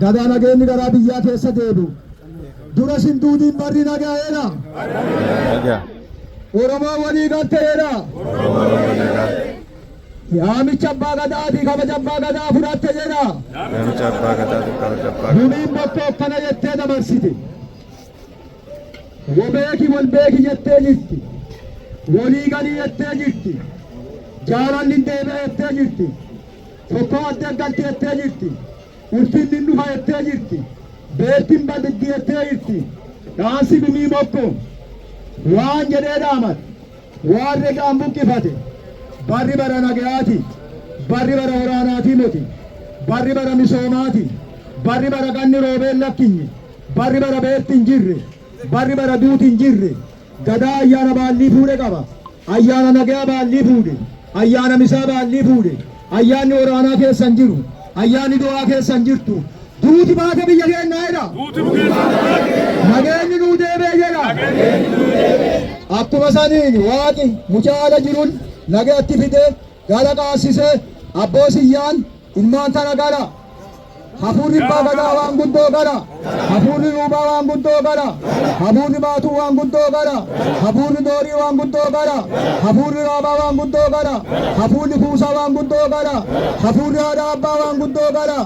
Gadaa nageenyi garaa biyyaa keessa deebi'u. Dura sin duudiin barri nagaa'eedha. Nagaa. Oromoo walii galteedha. Yaamicha abbaa gadaatii kabaja abbaa gadaa fudhatte jedha. Namicha abbaa gadaatu kabaja abbaa gadaa. Gumiin Bokkoo akkana jettee dabarsite. Wabeeki wal beeki jettee jirti. Walii galii jettee jirti. Jaalalli hin deebi'a jettee jirti. Tokkoo adda galti jettee jirti. Ulfinni hin dhufa jettee jirti. Beeltiin baddi jettee jirti. Dhaansi Gumii Bokkoo waan jedhee dhaamate. Waan regaan buqqifate. Barri bara nagayaati. Barri bara waraanaatii moti. Barri bara misoomaati. Barri bara ganni roobeen lakkinye. Barri bara beelti hin jirre. Barri bara duuti hin jirre. Gadaa ayyaana baallii fuudhe qaba. Ayyaana nagayaa baallii fuudhe. Ayyaana misaa baallii fuudhe. Ayyaanni waraanaa keessa hin jiru. Ayyaanni du'aa keessa hin jirtu. Duuti baate biyya keenyaa jedha. Nageenyi nuu deebi'e jedha. Akkuma saniin waaqi mucaa ala jiruun nagayatti fide gara qaasisee abboo siyyaan ilmaan tana gara. Hafuurri abbaa gadaa waan guddoo gara. Hafuurri ruubaa waan guddoo gara. Hafuurri baatuu waan guddoo gara. Hafuurri doorii waan guddoo gara. Hafuurri raabaa waan guddoo gara. Hafuurri kuusaa waan guddoo gara. Hafuurri haadha abbaa waan guddoo gara.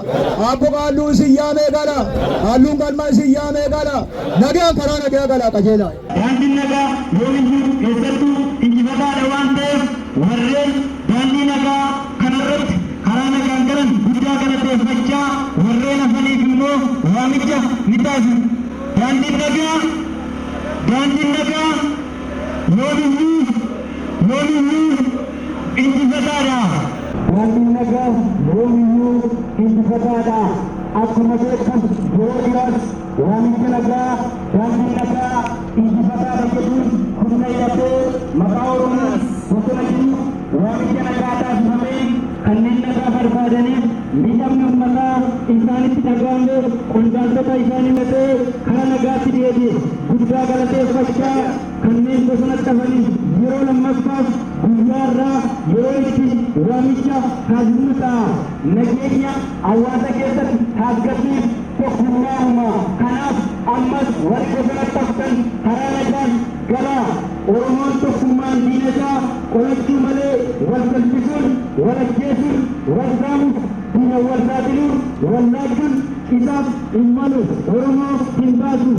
Abbo qaalluu isin yaamee gara. Qaalluun galma isin yaamee gara. Nagaan karaa nagaa galaa qajeelaa. Daandiin nagaa yoomiyyuu eessattuu injifataadha waan ta'eef warreen daandii nagaa kanarratti karaa nagaan galan guddaa galateeffachaa warreen hafaniif immoo waamicha ni taasisna. Daandiin nagaa daandiin nagaa yoomiyyuu yoomiyyuu injifataadha. Daandiin nagaa yoomiyyuu injifataadha. Akkuma beekamu yeroo dhiyoos waamicha nagaa daandii nagaa injifataadha jedhuun humna hidhatee maqaa Oromoon bosona jiruuf waamicha nagaa taasifameen kanneen nagaa barbaadaniif miidhamni uummataa isaanitti dhaga'ame qondaaltota isaan himatee kara nagaatti deebi'e guddaa galateeffachaa kanneen bosonatti hafaniif yeroo lammaffaaf guyyaa irraa yeroo itti waamicha taasisnu ta'a. Nageenya hawaasa keessatti tasgabbiif tokkummaa uuma. Kanaaf ammas warri bosonatti haftan karaa nagaan galaa. Oromoon tokkummaan diina isaa qolachuu malee wal salphisuun, wal ajjeesuun, wal saamuuf, diina wal saaxiluun, wal laachuun isaaf hin malu. Oromoo hin baasu.